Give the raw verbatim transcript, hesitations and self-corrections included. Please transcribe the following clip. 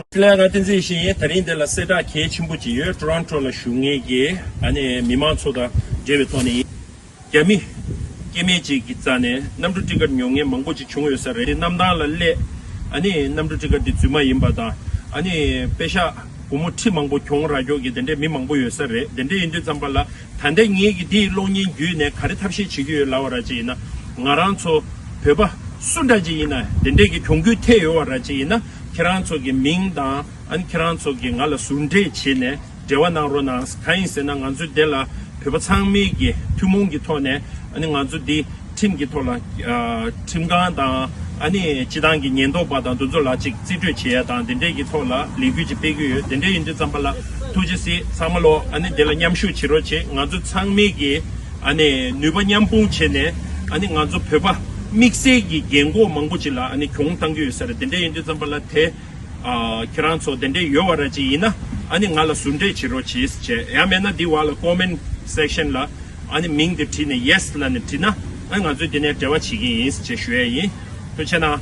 ལས་ར་བསྟན་འཛིན་ཡེ་ཤེས་ཡིན། ད་རིང་འདི་ལ་གསལ་བསྒྲགས་གལ་ཆེན་པོ་ཅིག་ཡོད། ཊོ་རོན་ཊོ་ལ་བཞུགས་མཁན་གྱི་ཨ་ནི་མི་མང་ཚོ་དང་འབྲེལ་བའི་ཐོག་ནས་ཡིན། རྒྱ་མི་སྐྱེ་དམན་ཅིག་གི་རྩ་ནས་གནམ་གྲུ་ཊི་ཀེཊ་ཉོ་མཁན་མང་པོ་ཅིག་བྱུང་ཡོད་ས་རེད། གནམ་ཐང་ལ་སླེབས་ཨ་ནི་གནམ་གྲུ་ཊི་ཀེཊ་འདི་རྫུན་མ་ཡིན་པ་དང་། ཨ་ནི་པེ་ཤག་སྒོར་མོ་ཁྲི་མང་པོ་གྱོང་རག་རྒྱུ་གི་དེ་འདྲའི་མི་མང་པོ་ཡོད་ས་རེད། དེ་འདྲ་ཡིན་དུས་ཙམ་པ་ལ། ད་ལྟ་ངེད་ཀྱིས་འདིའི་གློག་བརྙན་བརྒྱུད་ནས་ག་རེ་ཐབས་ཤེས་བྱེད་ཀྱི་ཡོད་ལབ་པ་ར་ཅིག་ཡིན་ན། ང་རང་ཚོ་བོད་པ་སུ་འདྲ་ཅིག་ཡིན་ན། དེ་འདྲས་ཀྱི་གྱོང་གུད་ཐེབས་ཡོད་པ་ར་ཅིག་ཡིན་ན། ཁྱེད་རང་ཚོ་གི་མིང་དང་ཨ་ནི་ཁྱེད་རང་ཚོ་གི་ང་ལ་ཟུར་འབྲེལ་བྱས་ནས་འབྲེལ་བ་གནང་རོགས་གནང་། གང་ཡིན་ཟེར་ན། ང་ཚོ་འདི་ལ་བོད་པ་ཚང་མའི་གི་ཐུན་མོང་གི་ཐོག་ནས་ཨ་ནི་ང་ཚོ་འདི་ཁྲིམས་ཀྱི་ཐོག་ལ་ཨ་ཁྲིམས་ཁང་དང་ཨ་ནི་སྤྱི་བཏང་གི་ཉེན་རྟོག་པ་དང་དེ་ཚོ་ལ་ཅིག་རྩིས་སྤྲོད་བྱེད་ཡ་དང་དེ་འདྲས་ཀྱི་ཐོག་ལ་ལས་འགུལ་ཅིག་སྤེལ་གྱི་ཡོད། དེ་འདྲས་ཡིན་དུས་ཙམ་པ་ལ་ཐུགས་རྗེ་གཟིགས། ཚང་མ་ལོ་ཨ་ནི་དེ་ལ་མཉམ་ཞུགས་བྱེད་རོགས་བྱེད། ང་ཚོ་ཚང་མས་ཀྱི་ཨ་ནི་ནུས་པ་མཉམ་སྤུངས་བྱས་ནས་ཨ་ནི་ང་ཚོ་བོད་པ་དམིགས་བསལ་གྱི་རྒན་གོག་མང་པོ་ཅིག་ལ་ཨ་ནི་གྱོང་བཏང་གི་ཡོད་ས་རེད། དེ་འདྲས་ཡིན་དུས་ཙམ་པ་ལ་དེ་ཨ་ཁྱེད་རང་ཚོ་དེ་འདྲས་ཡོད་པ་ར་ཅིག་ཡིན་ན་ཨ་ནི་ང་ལ་ཟུར་འབྲེལ་བྱེད་རོགས་བྱེད་བྱས། ཡང་མེད་ན་འདི་བར་ལ་ཀོ་མེན་སེག་ཤན་ལ་ཨ་ནི་མིང་དེ་བྲིས་ནས་ཡེ་སི་ལབ་ནས་བྲིས་ན་ཨ་ནི་ང་ཚོས་དེ་ནས་འབྲེལ་བ་བྱེད་ཀྱི་ཡིན་ཞེས་ཞུ་ཡ་ཡིན། ཐུགས་རྗེ་གནང་།